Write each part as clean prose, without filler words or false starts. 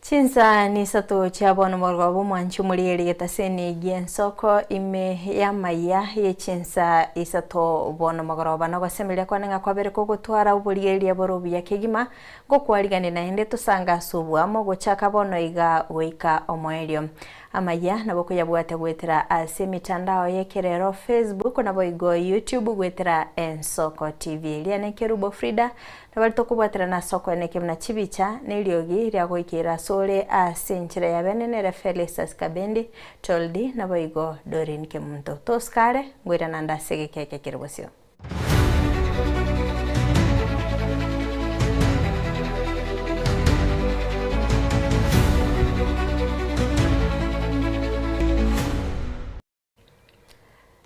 Chinsa nisato chia bono mogoroba omwanchi omorigereria getaseni gi'ensoko ime y'amaiya ye chinsa isato bono mogoroba. Nogosemeria kwane ng'a kwabere kogotwara oborigereria bore obuya kegima, ngokwariganie naende tosange ase oboamo gochaka bono iga goika omoerio. Amaiya nabo okoyabwatia goetera ase emitandao y'ekerero Facebook naboigo YouTube goetera Ensoko TV. Eria nekerubo Frida Nabari tokobwaterana ase okoeneka buna chibicha na eriogi ria goikeera asore ase enchera ya bene nere Felistus Kabendi, Toldi, naboigo Doreen Kemunto. Tosikare, ngoirana nde ase egeka eke kere bosio.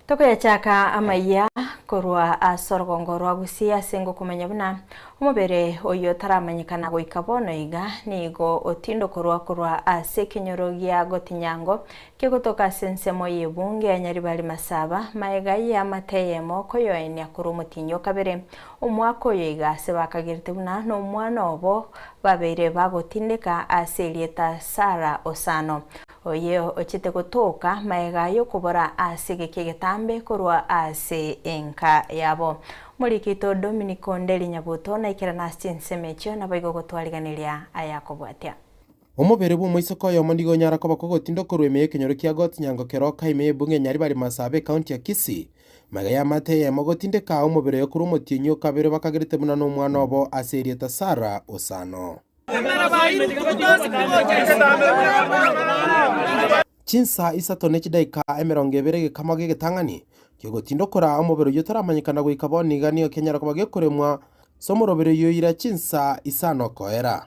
Tokoyachaka amayia korwa ase orogongo rwa Gusii ase ngokomanya buna omobere oyio otaramanyekana goika bono iga nigo otindokorwa korwa ase ekenyoro gia Gotinyango kegotoka ase ensemo y'ebunge ya Nyaribari Masaba maega y'amate eyemo koyoenia korwa omotienyi o kabere omwaka oyo iga ase bakagerete buna nomwana obo babeire bagotindeka ase erieta Sarah Osano. Oye ochete gotoka magega y'okobora ase egeka egetambe korwa ase enka yabo. Omoriki oito Dominic Onderi Nyabuto naikerane ase chinsemo echio naboigo gotwariganeria ayakobwatia. Omobere bw'omoiseke oyomo nigo onyara koba kogotinda korwa ime y'ekenyoro kia Got Nyango keroka ime y'ebunge ya Nyaribari Masaaba ekaunti ya Kisii. Magega y'amate eyemo gotindeka omobere oyo korwa omotienyi o kabere bakagerete buna nomwana obo ase erieta Sarah Osano. Chinsa isato ne chidaika emerongo ebere egekama gi'egetang'ani ki'ogotindokora omobere oyio otaramanyekana goika bono iga nigo kianyara koba gekoremwa ase omoroberi oyio oira chinsa isano koera.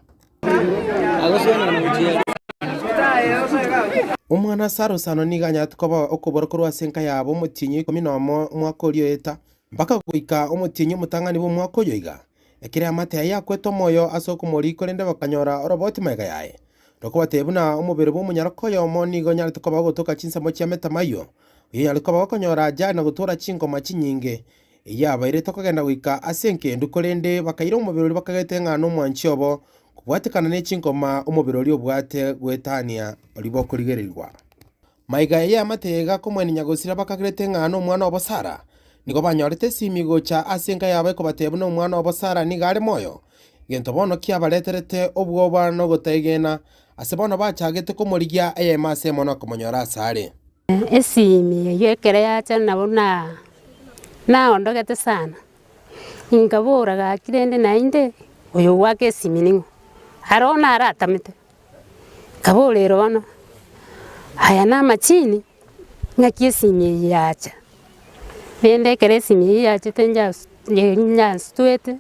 Omwana Sarusano nigo anyarete koba okobora korwa ase enka yabo omotienyi o ikomi nomo omwaka oria oeta, mpaka goika omotienyi omotang'ani bw'omwaka oyo iga. Ekero eamate yaye yakwete omoyo ase okomoria korende bakanyora oroboti magega yaye. Rokobatebia buna omobere bw'omonyaroka oyomo nigo onyarete koba ogotoka chinsemo chia metamayo, oyio onyarete koba gokonyora ajali na gotwara chingoma chinyinge. Eyio yabairete kogenda goika ase engendu korende bakaira omobere oria bakagete ng'a nomwanchi obo, kobwatekana ne chingoma omobere oria obwate goetania oria bokorigererigwa. Magega y'eamate iga komwenia nyagosira bakagerete ng'a nomwana obo Sara. Nigo banyorete esimi gocha ase enka yabo ekobatebia buna omwana obo Sara nigo are moyo. Egento bono kiabareterete obwoba na ogotaegena, ase bono bachagete komorigia eyemo ase emo na komonyora asare. Esimi eyio ekero yacha nabo na naondogete sana, inkabora gaki rende naende oyo ogoaka esimi ning'o? Aro naratamete. Nkaborera bono, aya namachini, ng'aki esimi eye yacha? Rende ekero esimi eyio yachete njas nyansutwete,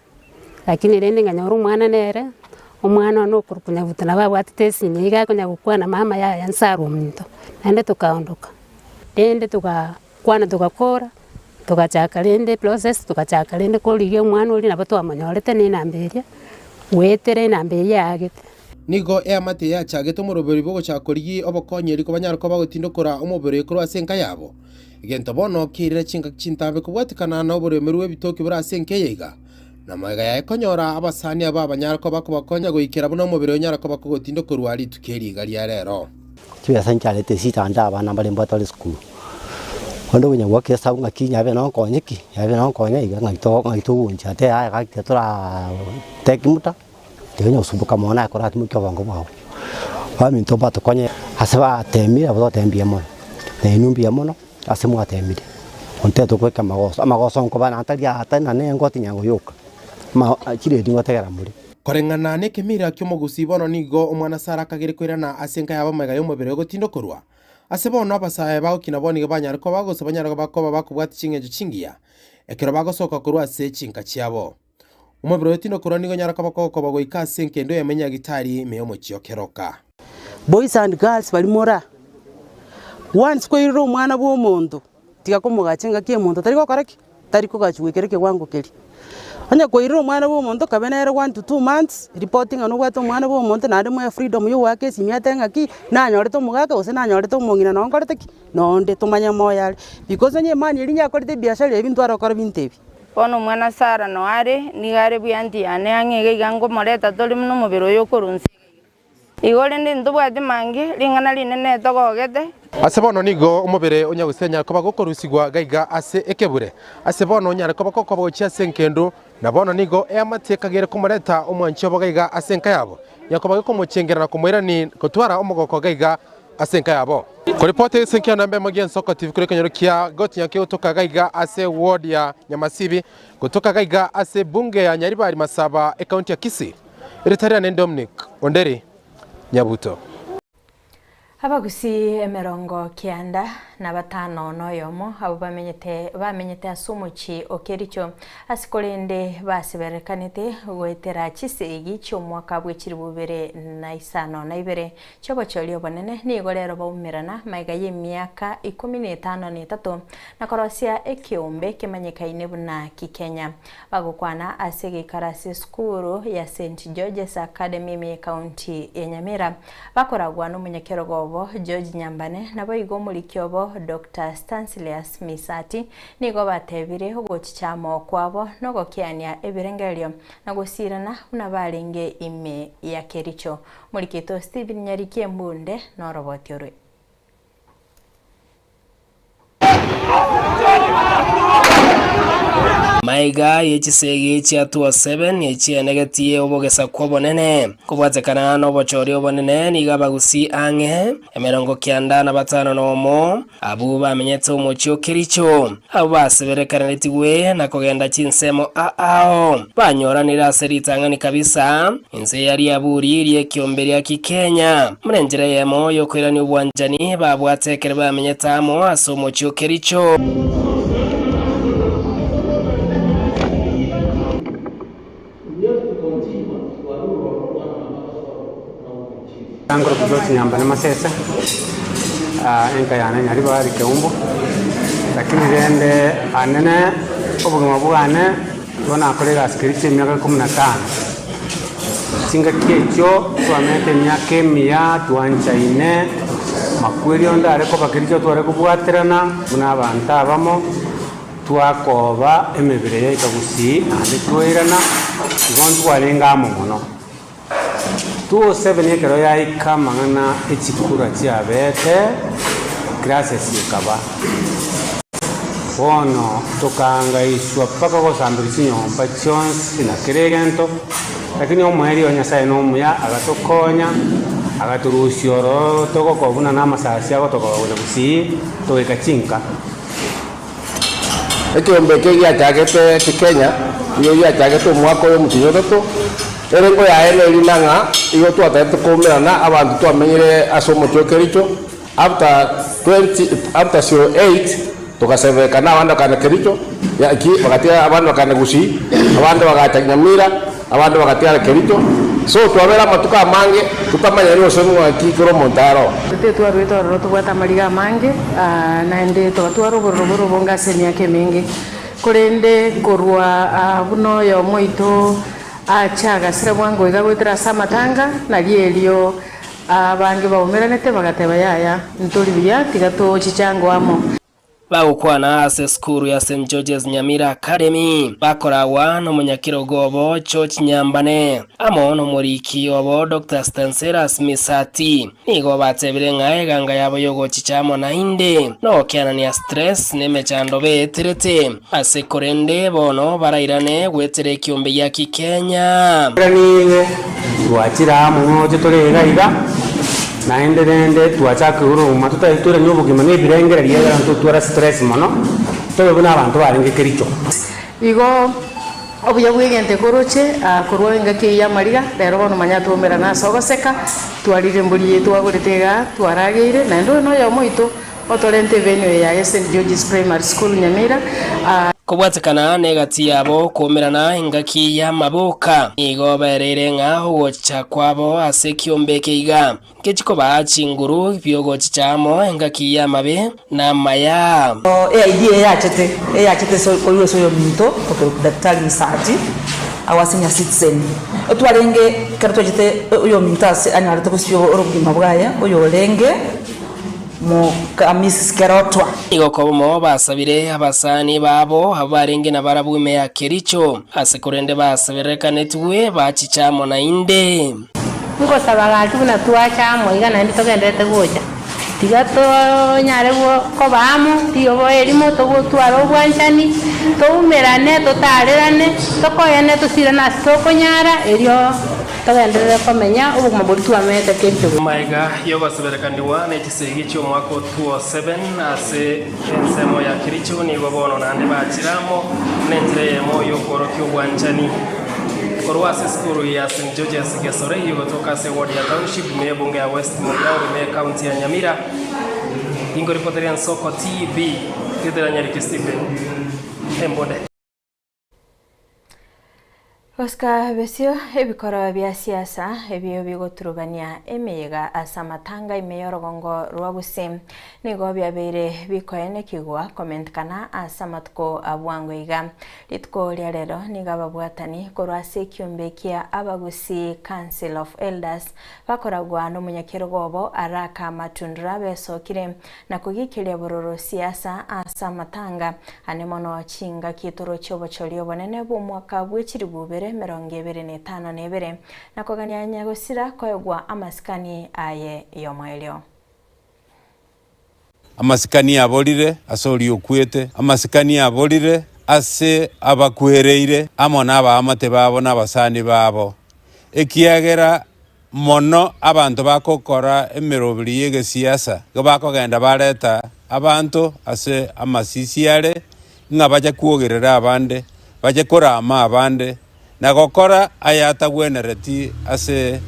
lakini rende nkanyora omwana nere, omwana one okorokwa Nyabuto nabo abwatete esimi eyio iga akonya gokwana mama yaya nsare ominto, naende tokaondoka. Rende togakwana togakora, togachaka rende eprocess, togachaka rende korigia omwana oria nabo twamonyorete na enamba eria, goetera enamba eyio yaagete. Nigo eamate yachagete omoroberi bw'ogochaka korigia obokonyi erio kobanyare koba gotindokora omobere korwa ase enka yabo. Egento bono kiairire chingaki chintambe kobwatikana na oboremeri bw'ebitoki bore ase enka eye iga, na magega yaye konyora abasani aba abanyare koba kobakonya goikera buna omobere onyare koba kogotindokorwa rituko eri iga ria rero. Chibesa ncharete esitanda abana mbare mbwate bare esukuru, onde okonya goaka esabu ng'aki nyabe nonkonye ki, nyabe nonkonye iga ng'aki to ng'aki togocha ate yaya gaki tiga toraa take muda. Tiga onye gosumboka mono naye koratimokia obongo bwao. Baminto mbatokonye ase batemire nabo togoteba mbuya mono, na inwe mbuya mono ase mwatemire, onte togoika amagoso, amagoso nkoba na ntari aa tari na nengoti nyango yoka, ama chiredi ngotegera more. Koreng'ana nekemira ki'omogusii bono nigo omwana Sara akagere koirana ase enka yabo magega y'omobere ogotindokorwa. Ase bono abasae bagokina bono nigo banyare koba gose banyare koba bakobwatia ching'encho chingiya ekero bagosoka korwa ase chinka chiabo. Omobere oyo tinokorwa nigo onyare koba kogokoba goika ase enkendo eyemo enyagitari ime y'omochie o keroka. Boys and girls baria more once kwairire omwana bwa omonto tiga komogacha engaki omonto tari gokora ki? Tari kogachwa goikera ekewango keria. Onye kwairire omwana bwa omonto kabe nere one to two months, ripoti ng'a nobwate omwana bwa omonto naende moe freedom ya ogoaka esimi atebe ng'aki, nanyorete omogaka gose nanyorete omong'ina noo nkorete ki? Nonde tomanye moyo are. Because onye emani eria nyakorete ebiashara ebi ntware gokora binto ebi. Bono omwana Sara noo are, nigo are buya anti yane ang'e iga iga nkomoreta tore buna omobere oyo okorwa inse iga iga. Igo rende ntobwati mange, ring'ana rinene togogete. Ase bono nigo omobere o Nyagusi anyare koba gokorusigwa gaiga ase ekebure. Ase bono onyare koba gokoba gochia ase engendu, na bono nigo eamate ekagere komoreta omwanchi obo gaiga ase enka yabo, nyakoba gekomochengera na komoirani gotwara omogoko gaiga ase enka yabo. Koripoti ase enka ya namba emo gi'ensoko TV korwa ekenyoro kia Gotinya kegotoka gaiga ase ward ya Nyamasibi, gotoka gaiga ase ebunge ya Nyaribari Masaba, ekaunti ya Kisii. Erieta riane Dominic Onderi Nyabuto. Abagusii emerongo kianda na batano noyomo abwo bamenyete bamenyete ase omochie o Kericho, ase korende baseberekanete goetera chisegi chi'omwaka bwe chilifu ibere na isano na ibere chi'obochori obonene, nigo rero baumerana magega y'emiaka ikomi na etano na etato na korosia ekeombe kemanyekaine buna Kikenya. Bagokwana ase egeikaro ase esukuru ya St George's Academy ime y'Ekaunti ya Nyamira, bakoragwa nomonyakerogo obo George Nyambane naboigo omoriki obo Doctor Stanslias Misati nigo batebire ogochicha amo kwabo nogokeania ebirengererio na gosirana buna barenge ime ya Kericho. Omoriki oito Stephen Nyariki Embunde noroboti orwe. Maiga ye chisegi chiatua 7 echianegetie obogesaku obonene. Kobwatekana nobochori obonene nigo abagusii ang'e emerongo kianda na batano nomo, abwo bamenyete omochie o Kericho, abwo baseberekaneretigwe na kogenda chinsemo aao, banyoranire ase ritang'ani kabisa, Inse ya riaburi ri'ekiombe ria Kikenya, buna enchera eyemo y'okoirania obwanchani babwate ekero bamenyete amo ase omochie o Kericho. Angoro George Nyambane Masese, enka yane Nyaribari Keumbu, lakini rende anene obogima bwane Igo nakora egasi keria chi'emiaka ikomi na tano. Chingaki echio twamenyete emiaka emiya, twanchaine, makweri onde are koba kericho tware kobwaterana buna abanto abamo, twakoba emebere yaito gusii naende twairana, igo ntwarenge amo mono. 2007 ekero yaika amang'ana echikura chiabete, crisis ekaba. Bono tokaangaiswa mpaka gosamberwa chinyomba chionsi na kera egento, lakini omoerio o Nyasae nomuya agatokonya, agatorusia ororo togokoba buna namasasi agotokoba gocha gusii, togaika chinka. Ekeombe eke giachagete Kenya nigo giachagete omwaka oyo omotienyi otato, erengo yaye nerina ng'a igo twatagete koumerana abanto twamenyire ase omochie o Kericho after 20 after 08 togasebekana abande bakagenda Kericho ki bagatiga abande bakagenda Gusii, abande bagacha Nyamira, abande bagatigara Kericho, so twabera amatuko amange totamanyani gose ng'aki kera omonto aroo. Intwe twarwete ororo tobwate amariga amange, naende togatwara obororo bore obonge ase emiaka emenge. Korende korwa buna oyomo oito ache agasira bwango iga goetera ase amatanga, nario erio abange baumeranete bagateba, Yaya, ntori buya, tiga tochiche ango amo. Bagokwana ase esukuru ya St George's Nyamira Academy, bakoragwa nomonyakerogo obo George Nyambane amo nomoriki obo Doctor Stansilas Misati, nigo batebire ng'a eganga yabo yogochicha amo naende nogokeanania stress nemechando beeterete ase korende bono barairane goetera ekiombe gia Kikenya. Nigo twachire amo ng'oche tore iga iga, naende rende twachaka koroma totari toiranie obogima na ebirengererio ekero ntotwara stress mono, tobe buna abanto barenge kericho. Igo obuya bw'egento ekoroche korwa engaki eyio y'amariga, rero bono manya twaumerana ase ogoseka, twarire embori eye twagorete igaa, twarageire, naende oyo noyomo oito otorente evenue eye ya St. George's Primary School Nyamira. Kobwatekana negati yabo koumerana engaki y'amaboka, nigo baereire ng'a ogochicha kwabo ase ekiombe eke iga ngechikobaa chinguru bi'ogochicha amo engaki y'amabe na amaya. Eidea eye yachete eyachete ase korwa ase oyominto okorokwa Daktari Misati agwo ase Nyasitsen. Etwarenge ekero twachete oyominto ase anyarete gosibia obogima bwaye oyorenge. Moka Mrs. Kerotwa. Nigo kobomo basabire abasani babo abwo barenge nabarabwo ime ya Kericho, ase korende baseberekanetwe bachiche amo naende. Ngosaba gaki buna twacha amo iga naende togendererete gocha, tiga tonyare koba amo, riobo erimo, togotwara obwanchani, toumerane, totarerane, tokoyane tosirane ase tokonyara, erio togenderere komenya obogima boria twamenyete kericho. Magega y'ogoseberekanigwa ne chisegi chi'omwaka o 2007 ase ensemo ya Kericho nigo bono naende bachire amo nenchera eyemo y'okworokia obwanchani. Korwa ase esukuru ya St George's Gesore egotoka ase eward ya Township ime y'ebunge ya West Mugirango ime y'ecounty ya Nyamira, Ingoripoteria Nsoko TV, Tetera Nyariki Stephen, Embode. Gosika besio ebikoro bia siasa ebio bigoturubania emeyega ase amatanga ime y'orogongo rwa Gusii nigo biabeire bikoenekigwa komentekana ase amatuko a bwango iga. Rituko ria rero nigo ababwatani korwa ase ekiombe kia Abagusii Council of Elders bakoragwa nomonyakerogo obo Araka Matundura besokire na kogikeria bororo siasa ase amatanga ane mono chingaki torochie obochori obonene bw'omwaka bwe chilifu ibere emerongo ebere na etano na ebere, na kogania nyagosira koegwa amasikani aye y'omoerio. Amasikani aborire ase oria okwete, amasikani aborire ase abakwereire, amo nabaamate babo na abasani babo, ekiagera mono abanto bagokora emeroberi y'egesiasa igo bakogenda bareta abanto ase amasisi are, ng'a bache kwogerera abande, bache korama abande, na gokora ayatagwenereti ase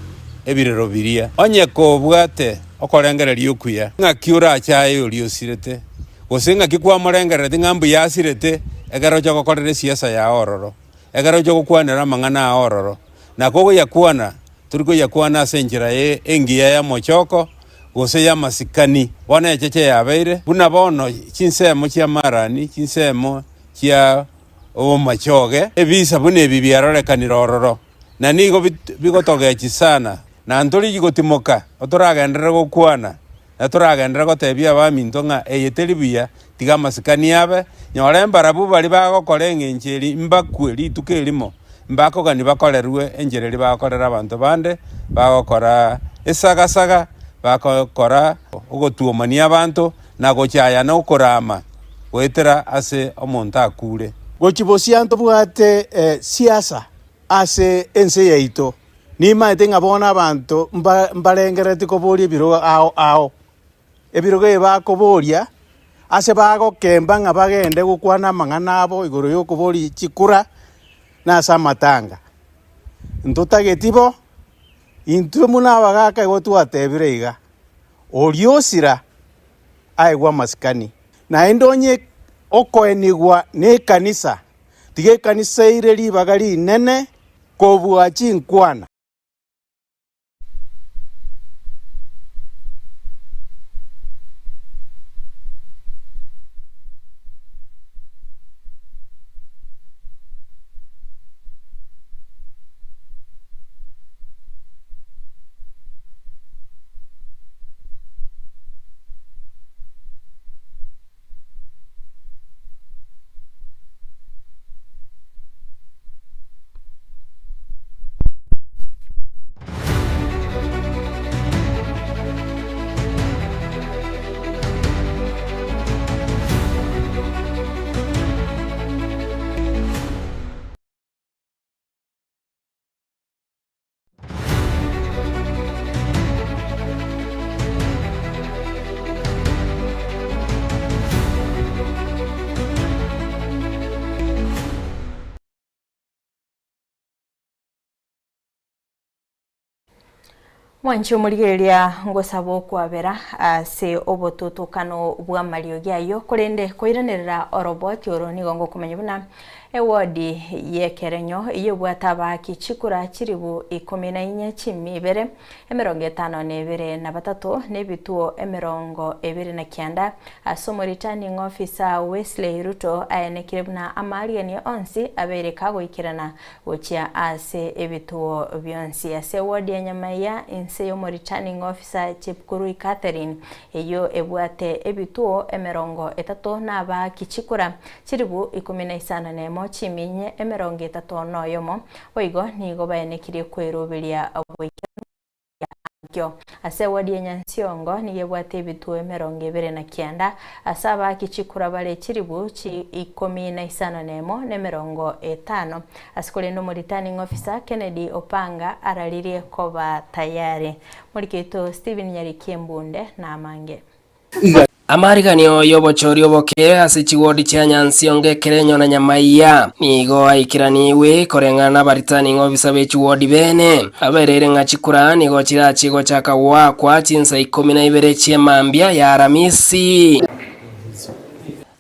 ebirero biria. Onye kobwate okorengereria okuya, ng'aki orache aye oria osirete? Gose ng'aki kwamorengerereti ng'a mbuya asirete ekero ocha gokorera esiasa yao ororo, ekero ocha gokwanera amang'ana ao ororo? Na kogoyakwana, tori koyakwana ase enchera engiya y'omochoko, gose y'amasikani. Bono echeche yabeire buna bono chinsemo chi'amarani, chinsemo chia obomachoge, ebisa buna ebi biarorekanire ororo, na nigo bigotogechia sana, na ntorigie gotimoka, otoragenderere gokwana, na toragenderere gotebia abaminto ng'a eye teri buya, tiga amasikani abe, nyora mbarabwo baria bagokora engencho eri mbakwe rituko erimo, mbakogania bakorerwe enchera eria bagokorera abanto bande, bagokora esagasaga, bagokora ogotuomania abanto, na gochaya na okorama goetera ase omonto akure. Gochia bosio ntobwate siasa ase ense yaito. Nimaete ng'a bono abanto mbarengereretie koboria ebirogo ao ao. Ebirogo ebi bakoboria ase bagokemba ng'a bagende gokwana amang'ana abo igoro y'okoboria chikura na ase amatanga. Ntotageti bo, intwe buna abagaaka igo twatebire iga, Oria osira aegwe amasikani. Naende onye okoenigwa nekanisa, tiga ekanisa eire ribaga rinene kobua chinkwana. Mwanche omorigereria ngosaba okwabera ase obotutokano bw'amariogi ayio, korende koiranerera oroboti oro nigo ngokomanya buna ewodi y'ekerenyo eyio ebwate abaaki chikura chilifu ikomi na inye chimia ibere emerongo etano na ebere na batato, na ebituo emerongo ebere na kianda, ase omoreturning officer Wesley Ruto aenekire buna amaariganio onsi abeire kagoikerana gochia ase ebituo bionsi. Ase eward ya Nyamaiya inse y'omoreturning officer Chepkurui Catherine eyio ebwate ebituo emerongo etato na abaaki chikura chilifu ikomi na isano na emo chiminye emerongo etato na oyomo, boigo nigo baenekirie kweroberia goikeranu. ekio. Ase ewadi ya Nyansiongo nigo ebwate ebituo emerongo ebere na kianda, ase abaaki chikura bare chilifu chi ikomi na isano nemo na emerongo etano. Ase korende omoreturning officer Kennedy Opanga araririe koba tayari. Moriki oito Stephen Nyariki Embunde namange. Amariganio y'obochori oboke ase chiwodi chia Nyansiongo, Ekerenyo na Nyamaiya nigo aikeraniwe koreng'ana n'abareturning officer be chiwodi bene abereire ng'a chikura nigo chirachie gochaka goakwa chinsa ikomi na ibere chi'emambia ya Aramisi.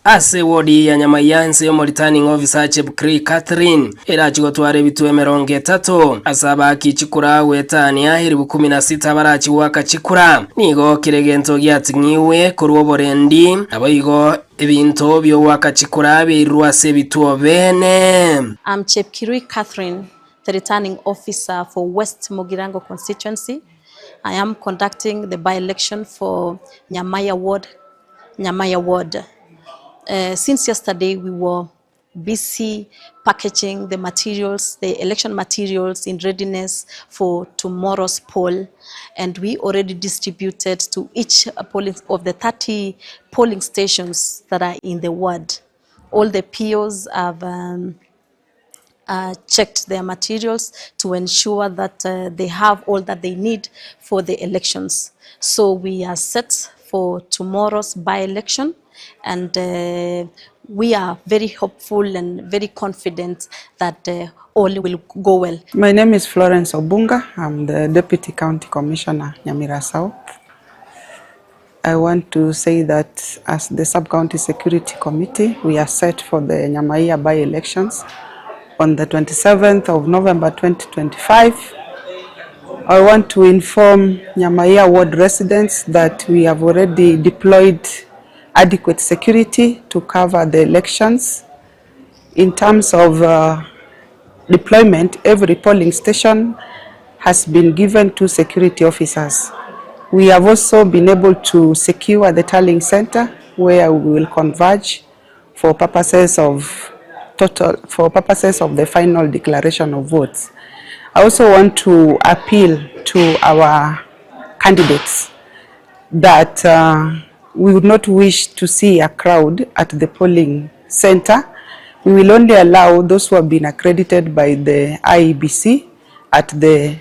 Ase ewodi ya Nyamaiya inse y'omoreturning officer Chepkirui Catherine erachie gotwara ebituo emerongo etato ase abaaki chikura goetania elifu kumi na sita barachie goaka chikura. Nigo kera egento giating'igwe korwa oborendi, naboigo ebinto bi'ogoaka chikura biairurwe ase ebituo bene. I'm Chepkirui Catherine, the returning officer for West Mugirango constituency. I am conducting the by-election for Nyamaiya ward Nyamaiya ward. Since yesterday we were busy packaging the materials, the election materials in readiness for tomorrow's poll and we already distributed to each polling of the 30 polling stations that are in the ward. All the POs have um, uh, checked their materials to ensure that uh, they have all that they need for the elections. So we are set for tomorrow's by-election and uh, we are very hopeful and very confident that uh, all will go well. My name is Florence Obunga. I'm the Deputy County Commissioner, Nyamira South. I want to say that as the Sub-County Security Committee, we are set for the Nyamaiya by-elections on the 27th of November 2025. I want to inform Nyamaiya ward residents that we have already deployed adequate security to cover the elections. In terms of uh, deployment, every polling station has been given two security officers. We have also been able to secure the tallying center where we will converge for purposes of total for purposes of the final declaration of votes. I also want to appeal to our candidates that uh, we would not wish to see a crowd at the polling center. We will only allow those who have been accredited by the IEBC at the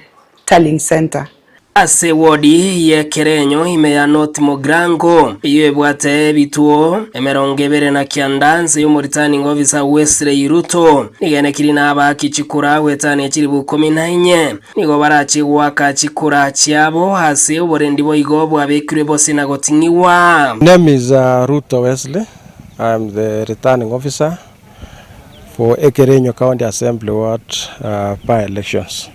tallying center. Ase ewodi y'Ekerenyo ime ya North Mugirango, eyio ebwate ebituo emerongo ebere na kianda nse y'omoreturning officer Wesley Ruto, nigo enekiri nabaaki chikura goetania chilifu ikomi na inye. Nigo barache goaka chikura chiabo ase oborendi boigo bwabekirwe bose na goting'igwa. My name is Ruto Wesley, I am the returning officer for Ekerenyo County Assembly Ward uh, by-elections.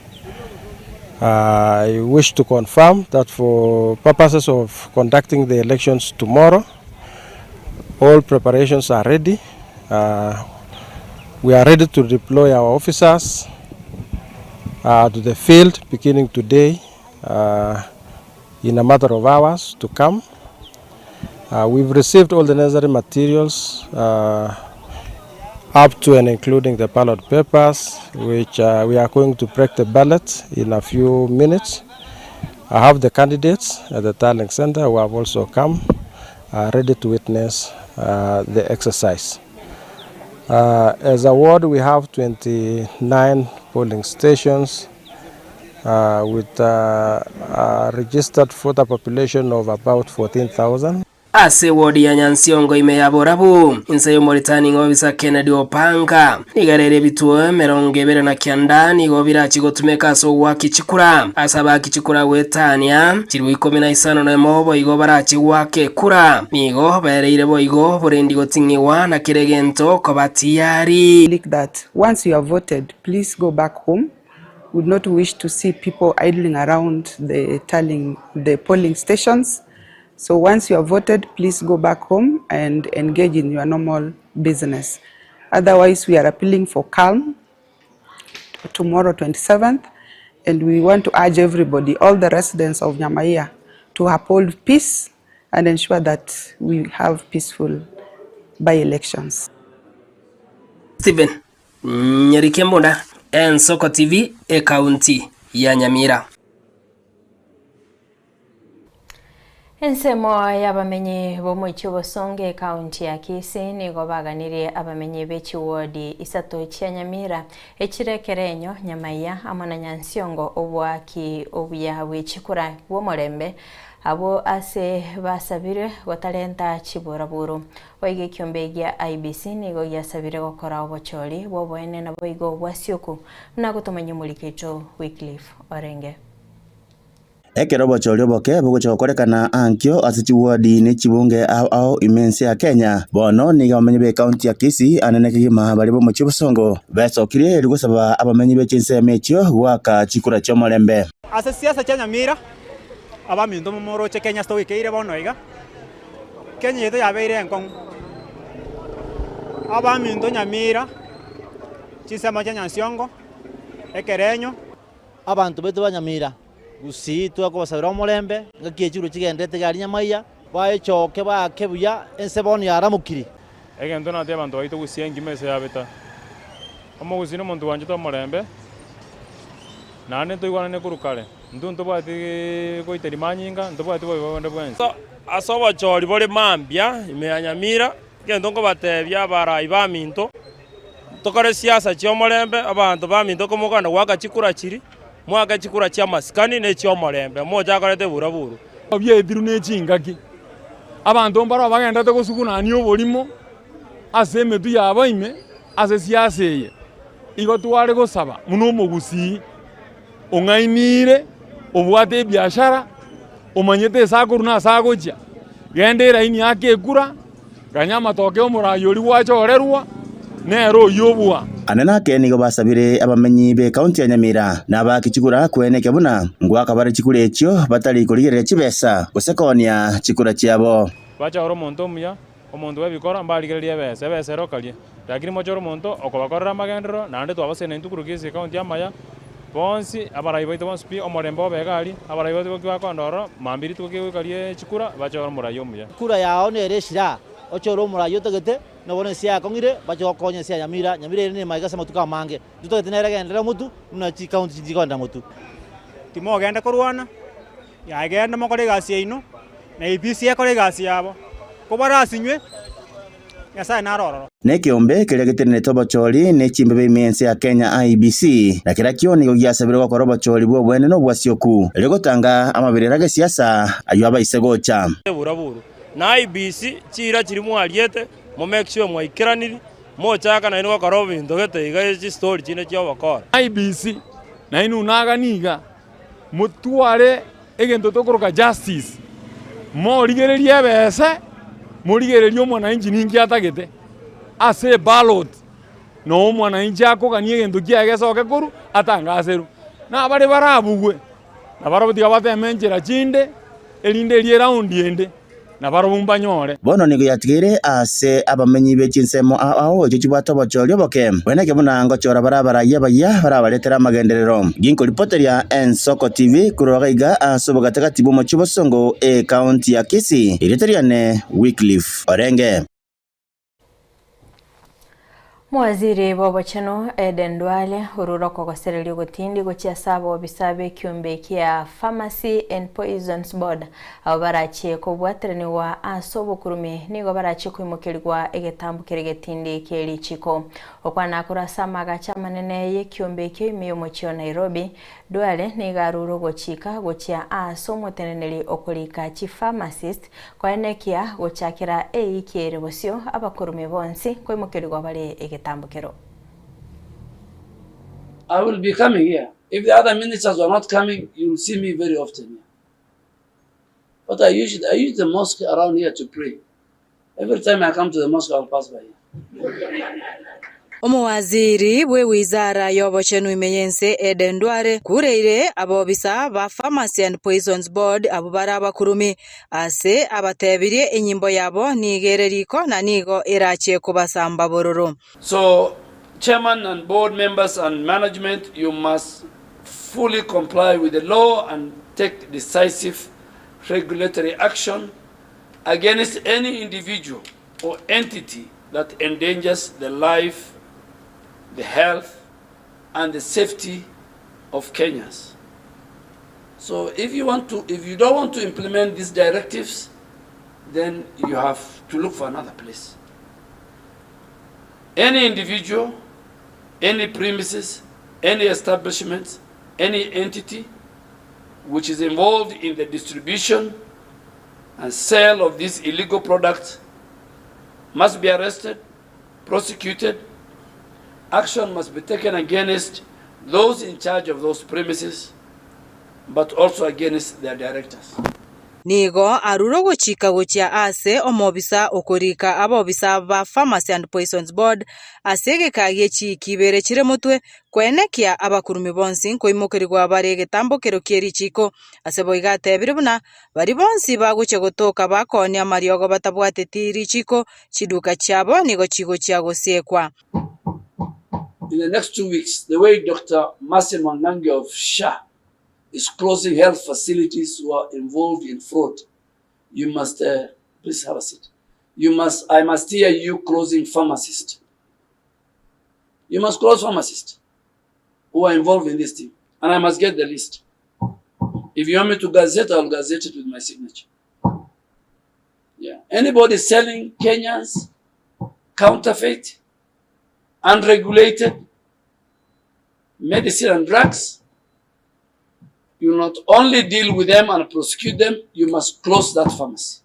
I wish to confirm that for purposes of conducting the elections tomorrow, all preparations are ready. Uh, we are ready to deploy our officers uh, to the field beginning today uh, in a matter of hours to come. Uh, we've received all the necessary materials uh, up to and including the ballot papers, which uh, we are going to break the ballot in a few minutes. I have the candidates at the tallying center who have also come uh, ready to witness uh, the exercise. Uh, as a ward, we have 29 polling stations uh, with uh, a registered voter population of about 14,000. Ase ewodi ya Nyansiongo ime ya Borabu, inse y'omoreturning officer Kennedy Opanga nigo erere ebituo emerongo ebere na kianda nigo birachi gotumeka ase ogoaki chikura ase abaaki chikura goetania chilifu ikomi na isano na emo boigo barachi goaka ekura nigo bereire boigo borendi goting'iwa na kera egento koba tiyari. That once you have voted, please go back home. We would not wish to see people idling around the tallying, the polling stations. So once you have voted, please go back home and engage in your normal business. Otherwise, we are appealing for calm tomorrow, 27th, and we want to urge everybody, all the residents of Nyamaiya, to uphold peace and ensure that we have peaceful by-elections. Stephen Nyarike Mbunda, Ensoko TV, ekaunti ya Nyamira. Ensemo y'abamenyi b'omochie Bosongo ekaunti ya Kisii nigo baganirie abamenyi be chiwodi isato chia Nyamira echire Ekerenyo, Nyamaiya amo na Nyansiongo oboaki obuya bwe chikura bw'omorembe abwo ase basabirwe gotarenta chiburaburu. Boigo ekiombe gia IEBC nigo giasabire gokora obochori bw'oboene naboigo bwasioku buna gotomanya omoriki oito Wycliffe Orenge. Ekero obochori oboke bogochia gokorekana ankio ase chiwadi ne chibunge ao ao ime ense ya Kenya, bono nigo abamenyi b'ecounty ya Kisii anene kegima baria b'omochie Bosongo besokirie erio gosaba abamenyi be chinsemo echio goaka chikura chi'omorembe. Ase siasa chia Nyamira, abaminto momoroche Kenya ase toikeire bono iga, Kenya yaito yabeire enkong'u. Abaminto Nyamira, chinsemo chia Nyansiongo, Ekerenyo. Abanto baito ba Nyamira, Gusii twakobasabera omorembe, ngaki echiro chigenderete iga aria Nyamaiya, baechoke baake buya, ense bono yaramokire. Egento natie abanto baito Gusii engima ase yabeta. Omogusii nomonto bwanchete omorembe, naende ntoigwanane korwa kare. Intwe ntobwati goiteria manyinga, ntobwati bobe bonde bwensi. Ase obochori bore mambia ime ya Nyamira, egento nkobatebia abarai baminto, Tokore siasa chi'omorembe, abanto baminto komokana goaka chikura chiria, moake chikura chi'amasikani na echi'omorembe, mochakorete ebura-buru. Biaetirwe ne chingaki, abanto mbarabwo bagenderete gosugunania oborimo ase emetwe yabo ime ase siasa eye. Igo tware gosaba buna omogusii ong'ainiire, obwate ebiashara, omanyete ase akorwa na ase agochia, genda eraini ake ekura. Ganya amatoke 'omoraai oria gwachorerwa, nere oyio obua. Ande nake nigo basabire abamenyi b'ekaunti ya Nyamira na abaaki chikura kweneke buna ngoaka bare chikura echio batari korigereria chibesa gose koonia chikura chiabo. Bachore omonto omuya, omonto bw'ebikoro, mbarigererie ebesa, ebesa ere okaria. Lakini mochore omonto okobakorera amagenderero, naende twabasene intwe korwa Kisii County amaya, bonsi, abarai baito bonsi pi, omorembe obe iga aria, abarai baito boki bakoenda ororo, mambia rituko kegoika rie chikura, bachore omorai omuya. Kura yao nere esira, ochore omorai otagete, na bono ense yakong'ire, bache gokonya ense ya Nyamira. Nyamira ere nemaiga ase amatuko amange. Ntotagete nere egenderere motu, buna chikaunti chinde chikogenderera motu. Timogenda korwana, yagenda mokore egasi yaino, na IEBC ekore egasi yabo, kobarasinywe. Nyasae nare ororo. Na ekeombe keria getenenete obochori ne chimbebe ime y'ense ya Kenya, IEBC, na kerakio nigo giasabirwe gokora obochori bw'obwene na obwasioku, erio gotanga amaberera g'esiasa ayio abaise gocha. Buraburu na IEBC chiira chiria mwariete mo make sure mwaikeranirie mochaka nainwe gokora ebinto gete iga chistori chinde chi'obokora. IEBC nainwe naga niga motware egento tokoroka justice, morigererie ebese, morigererie omwananchi ninki atagete ase eballot, na omwananchi akogania egento kiaye gesoke korwa atangaserwe. Na baria barabugwe, nabarabwo tiga bateme enchera chinde, erinde erio eround ende. na barabwo mbanyore. Bono nigo yatigaire aase abamenyi be chinsemo ao ao echio chibwate obochori oboke, bweneke buna ngochora bare abarai abayia barabaretere amagenderero. Ginkoripoteria Ensoko TV korwa gaiga ase obogatagati bw'omochie Bosongo, ecounty ya Kisii, erieta riane Wycliffe Orenge. Mowaziri bw'obochenu Eden Duale orure okogosereria ogotindi gochia ase abobisa b'ekiombe kia Pharmacy and Poisons Board abo barachie kobwateranigwa ase obokurumi nigo barachie koimokerigwa egetambo kere getindi kie richiko. Okwana korwa ase amagacho amanene y'ekiombe ekio ime y'omochie o Nairobi, Duale nigo arure ogochika gochia ase omoteneneri okorika chipharmacist Koenekia gochakera eiki ere bosio abakorumi bonsi koimokerigwa bare egetambokero. I will be coming here. If the other ministers were not coming, you will see me very often here. But I use, I use the mosque around here to pray. Every time I come to the mosque, I will pass by here. Omowaziri bw'ewizara y'obochenu ime y'ense Eden Duale kureire abobisa ba Pharmacy and Poisons Board abwo bare abakurumi ase abatebirie enyimbo yabo nigo ere riko na nigo erachie kobasamba bororo. So chairman and board members and management you must fully comply with the law and take decisive regulatory action against any individual or entity that endangers the life, the health and the safety of Kenyans. So if you want to, if you don't want to implement these directives, then you have to look for another place. Any individual, any premises, any establishment, any entity which is involved in the distribution and sale of these illegal products must be arrested, prosecuted. Action must be taken against those in charge of those premises, but also against their directors. Nigo arure ogochika gochia ase omobisa okorika abobisa ba Pharmacy and Poisons Board ase egeka gie chiiki ibere chire motwe, koenekia abakurumi bonsi nkoimokerigwa bare egetambokero kie richiiko. Ase boigo atebire buna baria bonsi bagochia gotoka bakoonia amariogo batabwateti richiiko, chiduka chiabo nigo chigochia gosiekwa. In the next 2 weeks, the way Dr. Mercy Mwangangi of SHA is closing health facilities who are involved in fraud, you must, please have a seat. You must, I must hear you closing pharmacists. You must close pharmacists who are involved in this thing. And I must get the list. If you want me to gazette, I'll gazette it with my signature. Yeah. Anybody selling Kenyans counterfeit, unregulated medicine and drugs, you not only deal with them and prosecute them, you must close that pharmacy.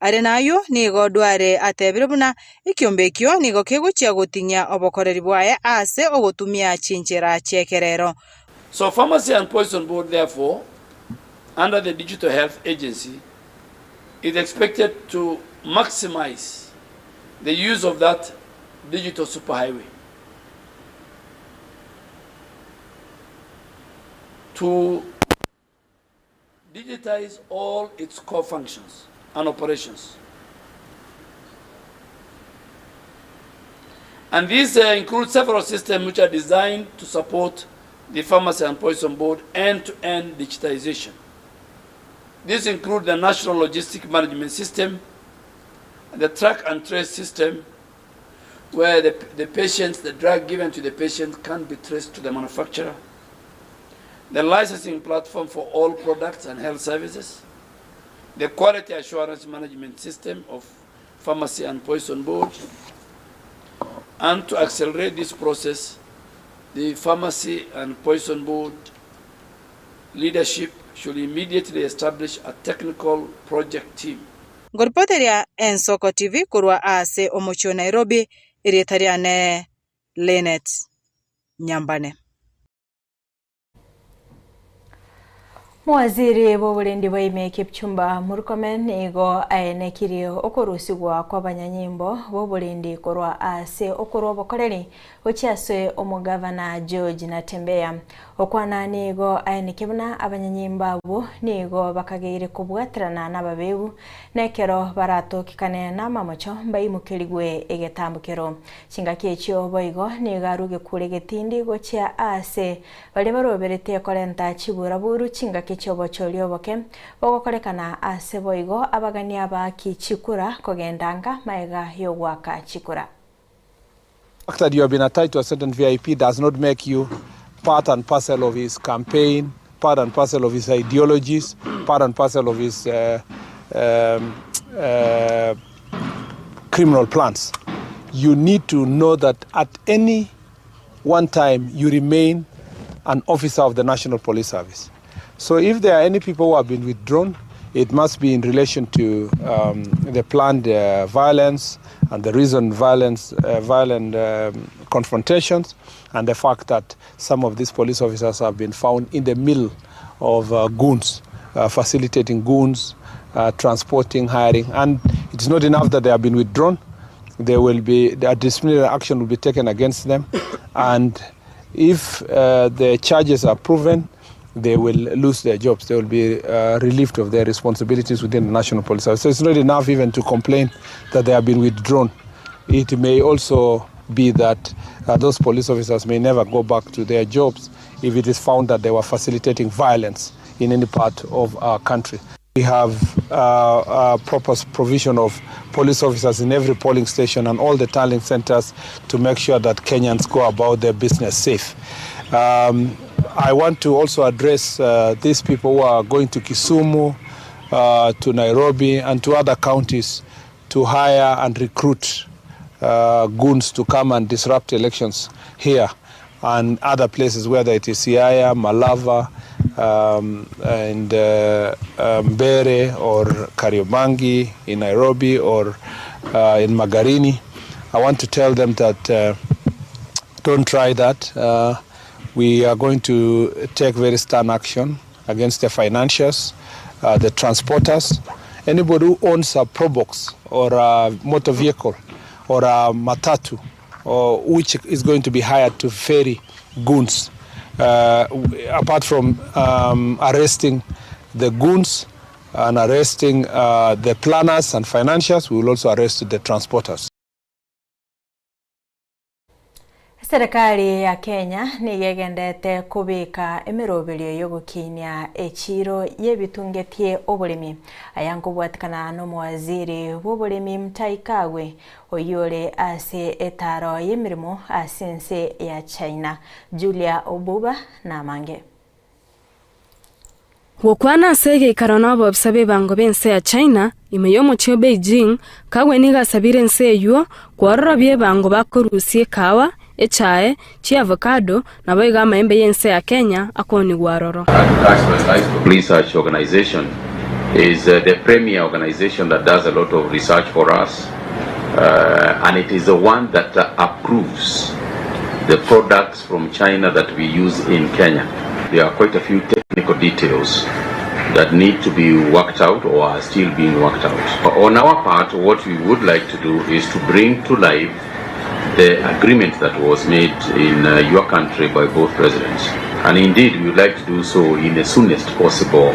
Are nayio nigo Duale atebire buna ekiombe ekio nigo kegochia goting'ia obokoreri bwaye ase ogotumia chinchera chi'ekerero. So Pharmacy and Poison Board, therefore, under the Digital Health Agency, is expected to maximize the use of that digital superhighway to digitize all its core functions and operations. And these include several systems which are designed to support the Pharmacy and Poison Board end-to-end digitization. These include the National Logistic Management System, the Track and Trace System, where the patients, the drug given to the patient can be traced to the manufacturer, the licensing platform for all products and health services, the quality assurance management system of Pharmacy and Poison Board, and to accelerate this process, the Pharmacy and Poison Board leadership should immediately establish a technical project team. Nkoripoteria Ensoko TV korwa ase omochie o Nairobi, erieta riane Linet Nyambane. Mowaziri bw'oborendi bwa ime Kipchumba Murkomen nigo aenekirie okorusigwa kw'abanyanyimbo b'oborendi korwa ase okorwa obokoreri gochia ase omogavana George Natembeya. Okwana nigo aenekia buna abanyanyimbo abwo nigo bakageire kobwaterana n'ababegu nekero baratokekane n'amamocho mbaimukerigwe egetambokero. Chingaki echio boigo nigo aruge kure getindi gochia ase baria baroberete korenta chiburaburu chingaki chiobochori oboke bogokorekana ase boigo abagania abaki chikura kogendanga maega yogwaka chikura. The fact that you have been attached to a certain VIP does not make you part and parcel of his campaign, part and parcel of his ideologies, part and parcel of his criminal plans. You need to know that at any one time you remain an officer of the National Police Service. So if there are any people who have been withdrawn, it must be in relation to the planned violence and the recent violent confrontations, and the fact that some of these police officers have been found in the middle of goons, facilitating goons, transporting, hiring. And it's not enough that they have been withdrawn. There will be a disciplinary action will be taken against them, and if the charges are proven, they will lose their jobs. They will be relieved of their responsibilities within the National Police Service. So it's not enough even to complain that they have been withdrawn. It may also be that those police officers may never go back to their jobs if it is found that they were facilitating violence in any part of our country. We have a proper provision of police officers in every polling station and all the tallying centers to make sure that Kenyans go about their business safe. I want to also address uh, these people who are going to Kisumu, uh, to Nairobi, and to other counties to hire and recruit uh, goons to come and disrupt elections here and other places, whether it is Siaya, Malava, and Mbere or Kariobangi in Nairobi or in Magarini. I want to tell them that don't try that. We are going to take very stern action against the financiers, the transporters, anybody who owns a Probox or a motor vehicle or a matatu, or which is going to be hired to ferry goons. Apart from arresting the goons and arresting the planners and financiers, we will also arrest the transporters. Eserekari ya Kenya nigo egendete kobeka emeroberio y'ogokinia echiro y'ebitungetie oboremi. Aya nkobwatikana n'omowaziri bw'oboremi Mutahi Kagwe oyore ase etaro y'emirimo ase ense ya China. Julia Obuba namange. Gokwana ase egeikaro na obobisa b'ebango b'ense ya China ime y'omochie o Beijing, Kagwe nigo asabire ense eyio kwororobia ebango bakorusia ekawa, echae, chiavocado, naboigo amaembe y'ense ya Kenya akoonigwa aroro. Agricultural Livestock Research Organization is the premier organization that does a lot of research for us, and it is the one that approves the products from China that we use in Kenya. There are quite a few technical details that need to be worked out or are still being worked out. But on our part, what we would like to do is to bring to life the agreement that was made in your country by both presidents. And indeed, we would like to do so in the soonest possible,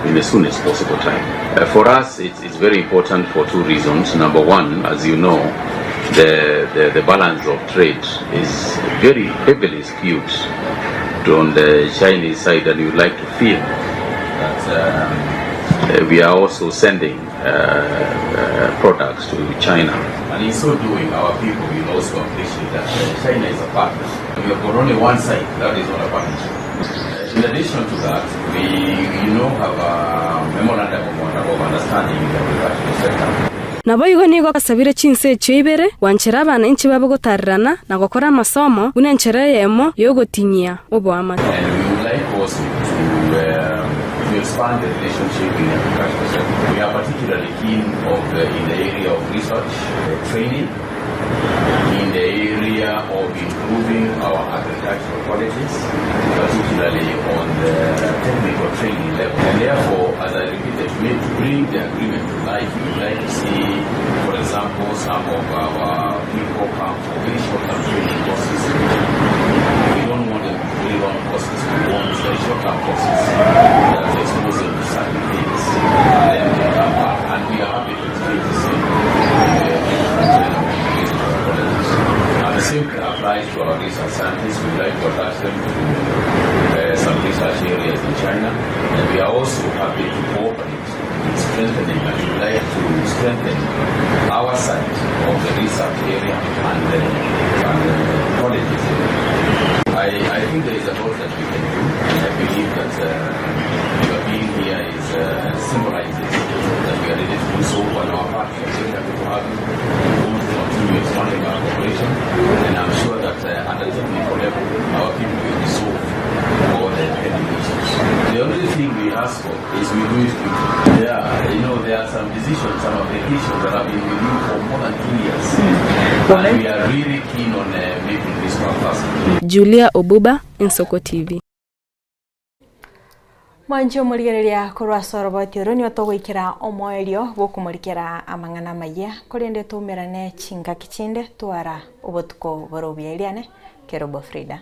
in the soonest possible time. For us, it's very important for two reasons. Number one, as you know, the balance of trade is very heavily skewed on the Chinese side, and we would like to feel that we are also sending products to China. And in so doing, our people will also appreciate that China is a partner. We have got only one side, that is not a partnership. In addition to that, we have a memorandum of understanding in the agricultural sector. Nabo igo nigo kasabire chinse echio ibere gwanchera abana inchi babogotarerana na gokora amasomo buna enchera eyemo yogotinyia oboamate. And we would like also to expand the relationship in the agricultural sector. We are particularly keen in the area of research, training, in the area of improving our agricultural colleges, particularly on the technical training level. And therefore, as I repeated, to bring the agreement to life, we would like to see, for example, some of our people come for very short-term training courses. We don't want them to very long courses, we want short-term courses that expose them to certain things, and then they come back. And we are happy to exchange the same. And the same applies to our research scientists. We would like to attach them to some research areas in China. And we are also happy to cooperate in strengthening, and we would like to strengthen our side of the research area and the colleges. I think there is a lot that we can do, and I believe that your being here is symbolizes that we are ready to do so on our part. We are very happy to have you. We want to continue expanding our cooperation, and I'm sure that at the technical level, our people will resolve all the pending issues. The only thing we ask for is we do it quickly. There are some decisions, some applications that have been with you for more than 2 years. And we are really keen on making this one faster. Julia Obuba, Nsoko TV. Mwanchi omorigereria korwa soroboti oro nigo togoikera omoerio bwokomorikera amang'ana maya korende toumerane chingaki chinde twara obotuko boro buya Kerubo Frida.